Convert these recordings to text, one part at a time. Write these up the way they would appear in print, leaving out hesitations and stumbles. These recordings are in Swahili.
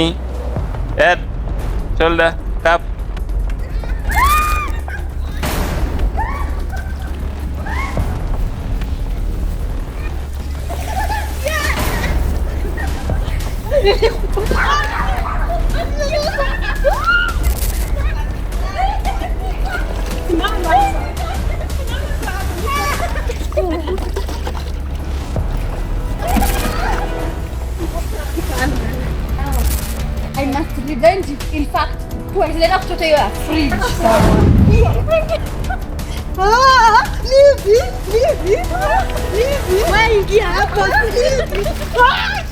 Head, shoulder, cup. I must revenge it. In fact, tuendelea kuchota hiyo ya fridge. Ah, Livi, Livi, Livi. Wewe ingia hapo, Livi. Ah!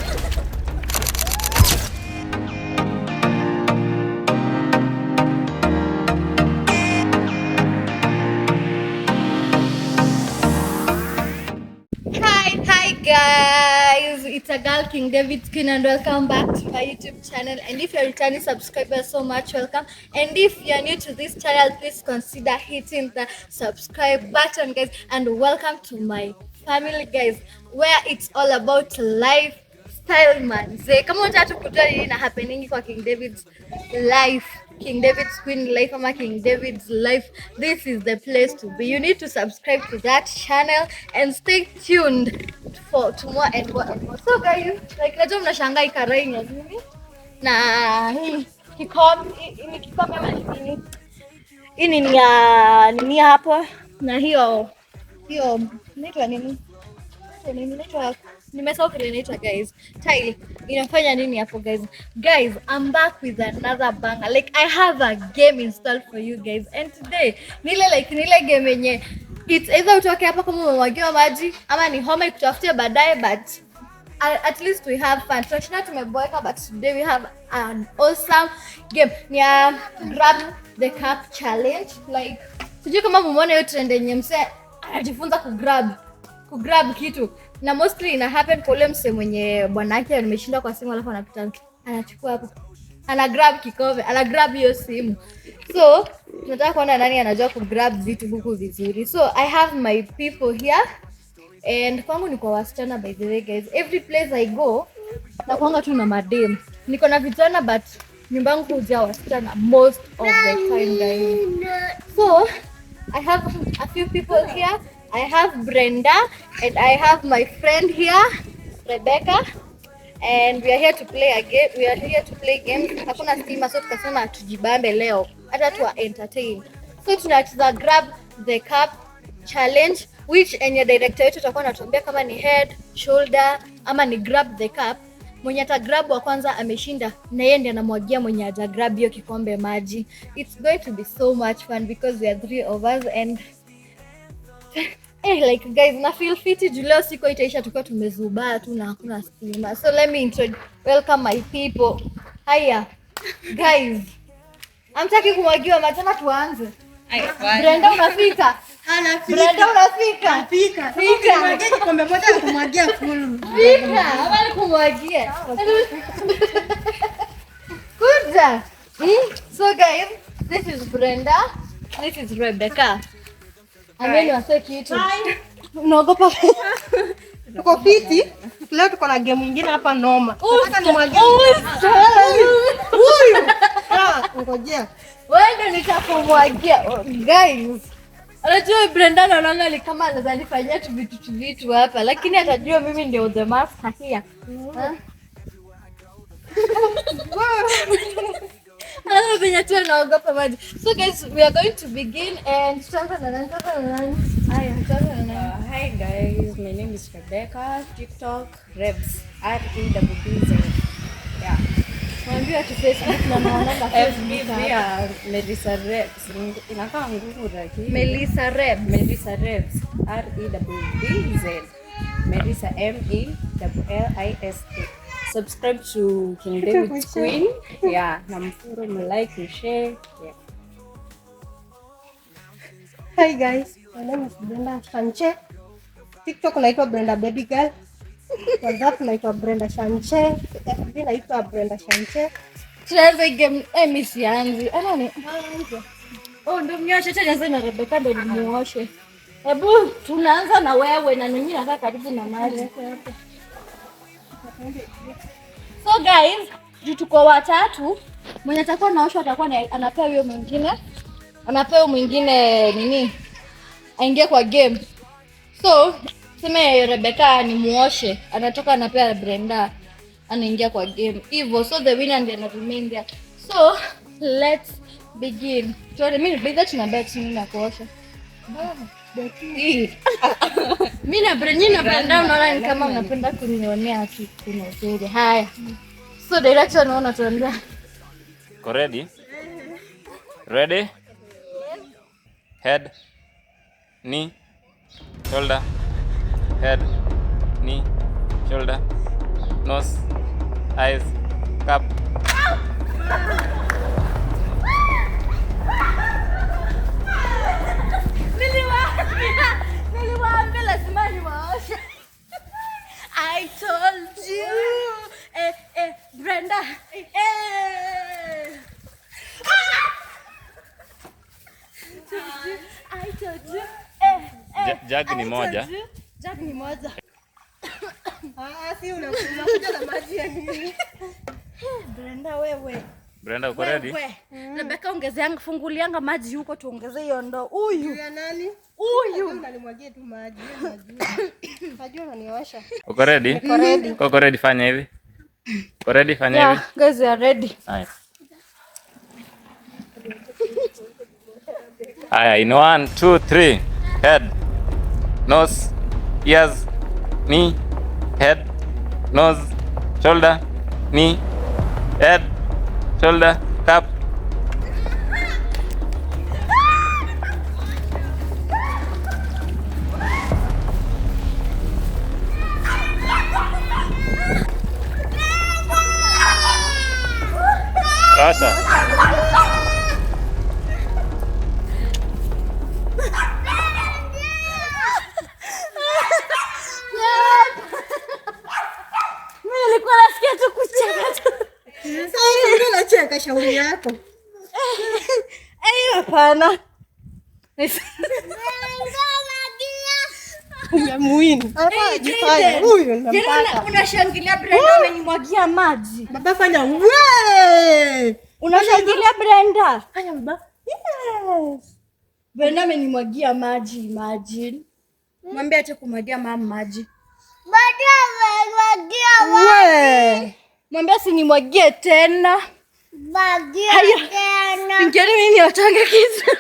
Hi, hi guys. It's a girl King David Skin and welcome back to my YouTube channel. And if you're a returning subscriber, so much welcome. And if you're new to this channel, please consider hitting the subscribe button, guys. And welcome to my family, guys, where it's all about lifestyle, manze. Kama unataka kujua nini na happening kwa King David's life, King David's Queen life ama King David's life, this is the place to be. You need to subscribe to that channel and stay tuned for to more and more and more. So guys, like najua mnashangaa hii karai ni ya nini na hii kikombe, hii ni kikombe ama ni nini? Hii ni ya nini hapo na hiyo hiyo inaitwa nini? Inaitwa nini? Inaitwa, nimesahau vile inaitwa, guys. Tile inafanya nini hapo, guys? Guys, I'm back with another banger. Like, I have a game installed for you guys. And today, nile like nile game yenye it's either utoke hapa kama umemwagiwa maji ama ni homa ikutafutie baadaye, but at least we have fun. Tunashinda tumeboeka, but today we have an awesome game. Ni ya grab the cup challenge. Like, sijui kama mumeona hiyo trend yenye msee anajifunza kugrab kitu, na mostly ina happen kwa ule msee mwenye bwanake ameshinda kwa simu, alafu anapita anachukua hapo, ana grab kikombe, ana grab hiyo simu. So tunataka kuona nani anajua kugrab vitu huku vizuri. So I have my people here and kwangu ni kwa wasichana, by the way, guys. Every place I go nakwanga tu na madem. Niko na vijana, but nyumba yangu hujaa wasichana most of the time, guys. So I have a few people here. I have Brenda and I have my friend here, Rebecca, and we are here to play a game. We are here to play games. Hakuna stima, so tukasema tujibambe leo, hata tuwa entertain. So tunacheza grab the cup challenge, which enye director wetu atakuwa anatuambia kama ni head, shoulder ama ni grab the cup. Mwenye ata grab wa kwanza ameshinda, na yeye ndiye anamwagia mwenye haja grab hiyo kikombe maji. It's going to be so much fun because we are three of us and like, guys, na feel fiti juu leo siku itaisha tukiwa tumezubaa tu na hakuna stima. So let me welcome my people. Haya guys, hamtaki kumwagiwa maji ama tuanze? Brenda, unafika? Brenda, unafika? Fika. Fika. Kumwagia kikombe moja na kumwagia full. Fika, ama nikumwagie? Kuja. So guys, this is Brenda. This is Rebecca. Ameni wase kitu. Unaogopa? Tuko fiti. Leo tuko na game nyingine hapa noma. Nataka nimwagie huyu. Ah, ngojea. Wewe ndio nitakumwagia. Oh, guys. Unajua Brenda anaona ni kama anaweza nifanyia tu vitu tu vitu hapa, lakini atajua mimi ndio the master here. Huh? Alafu venye tu anaogopa maji. So guys, we are going to begin and tutaanza na nani? Tutaanza na nani? Haya, tutaanza na nani? Hi guys, my name is Rebecca. TikTok Rebs R E B B Z. Yeah. Mwambie tu Facebook na naona FB pia Melissa Rebs. Inakaa ngumu lakini. Melissa Rebs. Melissa Rebs R E B B Z. Melissa M E L L I S A. Subscribe to King David's Queen. Yeah, na mfollow, mlike, share. Yeah. Hi guys, my name is Brenda Shanche. TikTok naitwa Brenda Baby Girl. WhatsApp naitwa Brenda Shanche. FB naitwa Brenda Shanche. Tunaanza game eh, mimi sianzi. Ana ni Oh, ndo mnyoshe, acha nianze na Rebecca ndo nimuoshe. Hebu tunaanza na wewe na mimi nakaa karibu na maji. So guys, Juu tuko watatu, mwenye atakuwa anaoshwa atakuwa anapewa huyo mwingine. Anapewa mwingine nini? Aingie kwa game. So, tuseme Rebecca ni muoshe, anatoka anapea Brenda, anaingia kwa game. Hivyo, so the winner ndiye ana remain there. So, let's begin. Tuone mimi bidhaa tuna bet nini na kuosha. Mimi na Brenda, na Brenda unaona ni kama mnapenda kunionea tu kuna uzuri. Haya. So director naona tuambia. Uko ready? Ready? Head, knee, shoulder, head, knee, shoulder, nose, eyes, cup. Niliwaambia lazima niwaoshe. I told you. Eh, eh, Brenda. Eh. I told you. Eh, eh. Jug ni I moja. told you. Jug ni moja. Ah, si unakuja na maji ya nini? Brenda wewe. Brenda, uko ready? Wewe. Rebecca ongezeanga, fungulianga maji huko tuongeze hiyo ndoo. Huyu. Ya nani? Huyu. Unanimwagia tu maji, najua. Najua unaniosha. Uko ready? Niko ready. Uko ready, fanya hivi. Uko ready, fanya hivi. Yeah, guys, we are ready. Haya. Haya, in 1, 2, 3. Head, nose, ears, knee, head, nose, shoulder, knee, head, shoulder, cup. Sasa. Mimi nilikuwa nasikia tu kucheka tu. Sasa ndio nacheka shauri yako. Eh, hapana. Umemuini. Hapa ajifanya huyu nampata. Unashangilia Brenda amenimwagia maji. Baba fanya we. Unashangilia Brenda. Fanya baba. Yes. Brenda amenimwagia maji, imagine. Mwambie ache kumwagia mama maji. We. Mwambie asinimwagie tena. Haya. Ingieni mimi niwatange kitu.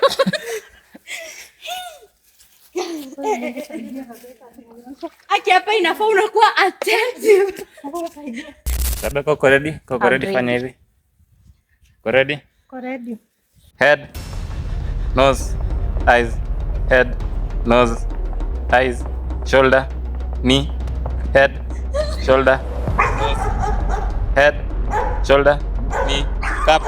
Aki hapa inafaa unakuwa attentive. Rebecca, uko ready? Uko ready, fanya hivi. Uko ready? Uko ready. Head, nose, eyes, head, nose, eyes, shoulder, knee, head, shoulder, nose, head, shoulder, knee, cup.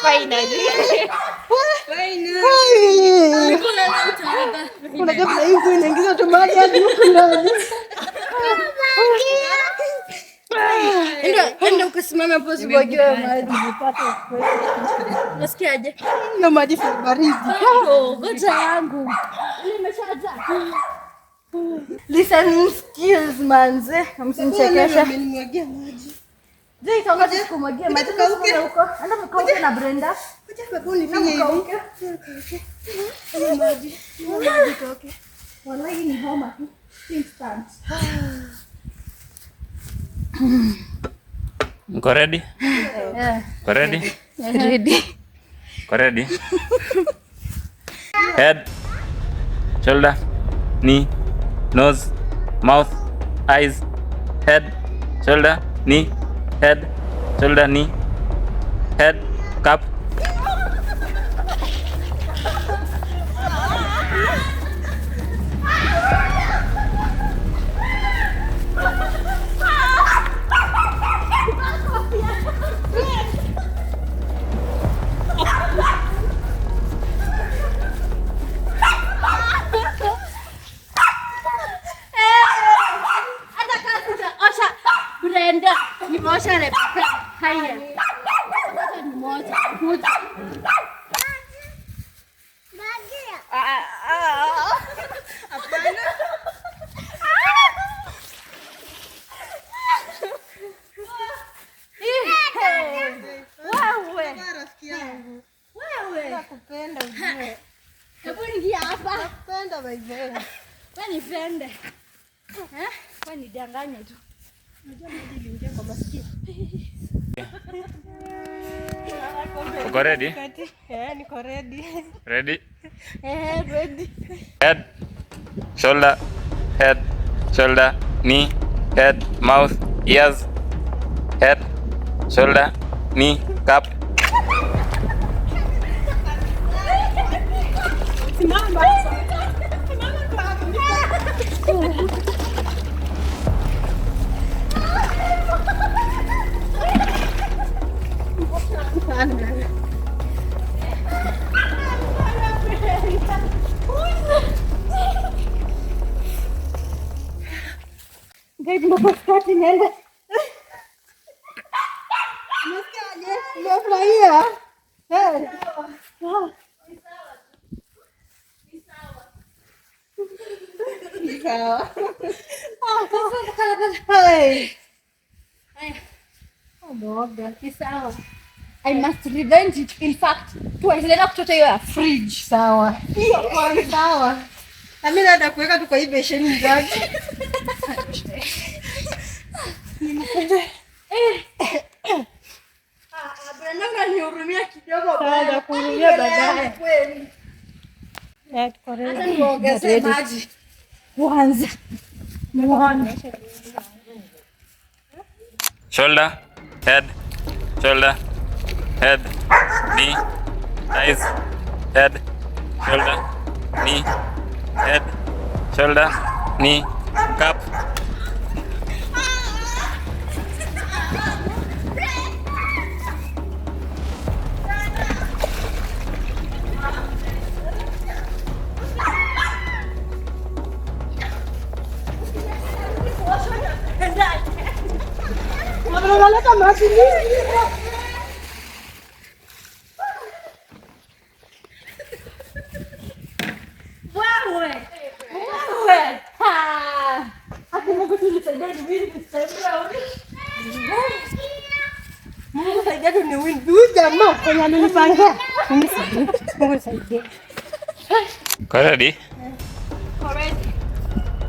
Finally. Unajua kuna hii huku inaingiza tu maji hadi huku ndani. Enda ukasimame hapo usimwagiwe maji. Unasikiaje? Na maji si baridi. Oh, ngoja yangu. Ile imeshajaa. Listening skills manze, msinichekeshe. Umenimwagia maji. Je, itaongoja sikumwagia maji. Tukauke. Huko. Enda mkauke na Brenda. Kuja baba unifinye hivi. Mkauke. Hiyo maji. Hiyo maji itoke. Wallahi ni homa tu. Instant. Mko ready? Yeah. Mko ready? Ready. Mko ready? Head, shoulder, knee, nose, mouth, eyes, head, shoulder, knee, head, shoulder, knee, head, cup. Brenda, nimeosha Rebecca. Haya. Sasa nimeosha. Kuja. Wewe. Rafiki yangu. Wewe. Nakupenda ujue. Hebu ingia hapa. Nakupenda by the way. Wewe nipende. Eh? Wewe nidanganye tu. Unajua maji iliingia kwa masikio. Uko ready? Eh, niko ready. Ready? Eh, ready. Head, shoulder, head, shoulder, knee, head, mouth, ears, head, shoulder, knee, cup. Simama. Simama kwa hapo. Guys, mbona niende? Umesikiaje? Umefurahia? Eh. Ni sawa. Hey. Umeoga. Ni sawa. I must revenge it. In fact, tuendelea kuchota hiyo ya fridge. Sawa. Hiyo kwa sawa. Na mimi naenda kuweka tu kwa hii besheni zake. Brenda, unanihurumia kidogo. Sawa, nakuhurumia baadaye. Kweli. Eh, tuko ready. Hata niongezee maji. Kwanza. Muone. Shoulder, head, shoulder, head, knee, thighs, head, shoulder, knee, head, shoulder, knee, cup. Unaleta maji mingi. Wewe. Wewe. Ha. Hapo Mungu tulisaidie ni win this time round. Mungu saidia tu ni win. Huyu jamaa kwenye amenipangia. Mimi sijui. Mungu saidia. Uko ready? Already.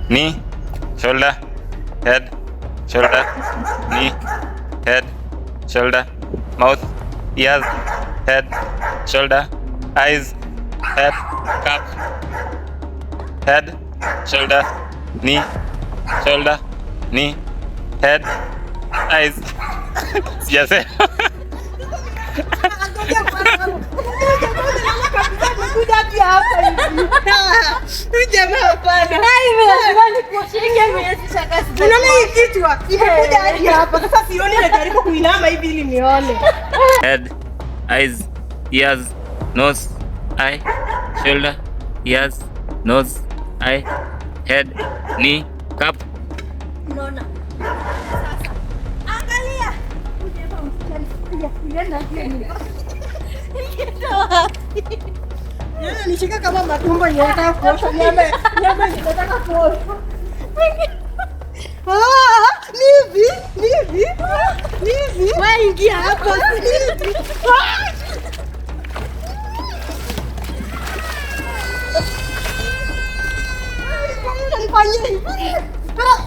Knee, shoulder, head, shoulder, knee, head, shoulder, mouth, ears, head, shoulder, eyes, head, cup, head, shoulder, knee, shoulder, knee, head, eyes. Sijasema. Kuja hadi hapa hivi. Huyu jamaa hapana. Unaona hii kichwa imekuja hadi hapa. Sasa sioni, najaribu kuinama hivi ili nione. Head, eyes, ears, nose, eye, shoulder, ears, nose, eye, head, knee, cup. Unaona? Sasa angalia. Kuja hapa msichana. Kuja, nenda hiyo. Nenda wapi? Yaani nishika kama matumbo ninataka kuosha nyama, nyama ninataka kuosha. Ah, ni hivi, ni hivi, ni hivi. Wewe ingia hapo. Ni hivi. Ah! Kwa nini unanifanyia hivi? Ah!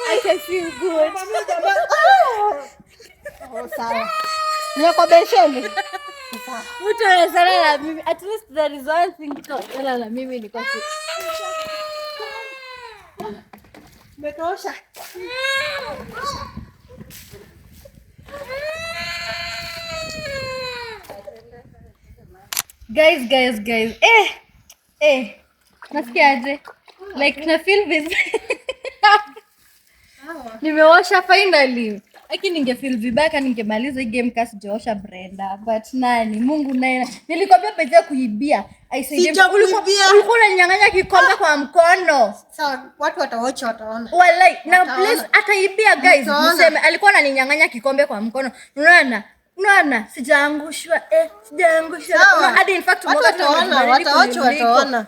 I can feel good. Oh, sawa. Ni kwa besheni. Mtu anasema na mimi. At least there is one thing tutawezana na mimi ni kwa Umetosha. Guys, guys, guys. Eh. Eh. Nasikiaje? Like na feel this. Nimeosha finally. Lakini ningefeel vibaya kama ningemaliza hii game kasi sijaosha Brenda. But nani, Mungu naye. Nilikwambia pesa ya kuibia. Aisaidie. Sijakuibia. Ulikuwa unanyang'anya kikombe kwa mkono. Sawa, watu watawacha wataona. Walai, na Wataona. please ataibia guys. Wataona. Mseme alikuwa ananinyang'anya kikombe kwa mkono. Unaona? Unaona? Sijaangushwa eh, sijaangushwa. Sawa. Unaona, hadi in fact Watu umeoga tena wataona, umejibaridi watawacha kuniliko. wataona.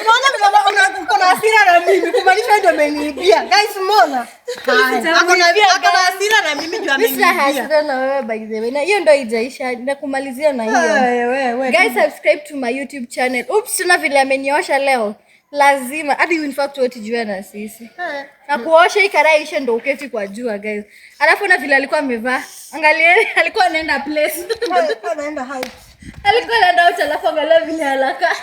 Unaona vile uko na hasira na mimi, kumaanisha wewe ndio umeniibia. Guys, umeona? Haya, ako na hasira na mimi ndio Mimi sina ameniibia. hasira na wewe by the way. Na hiyo ndio haijaisha. Nakumalizia na hiyo. Wewe, wewe. Guys, subscribe to my YouTube channel. Oops, tuna vile ameniosha leo. Lazima hadi in fact wote jua na sisi. Eh. Na kuosha hii karai ishe ndo uketi kwa jua guys. Alafu na vile alikuwa amevaa. Angalieni alikuwa anaenda place. Wewe, anaenda house. Alikuwa anaenda out alafu angalia vile alaka.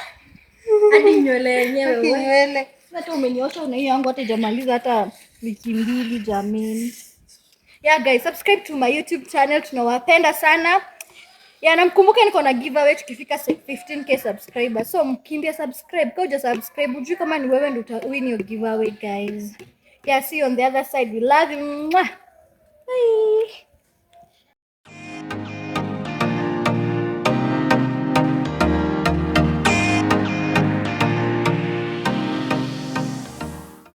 Hadi nywele yenyewe we. Kinywele. Hata umeniosha una hiyo yangu hata ijamaliza hata wiki mbili jameni. Yeah guys, subscribe to my YouTube channel. Tunawapenda sana. Yeah, na mkumbuke niko na giveaway tukifika 15K subscribers. So mkimbia subscribe. Kama huja subscribe, hujui kama ni wewe ndio uta win your giveaway guys. Yeah, see you on the other side. We love you. Mwah.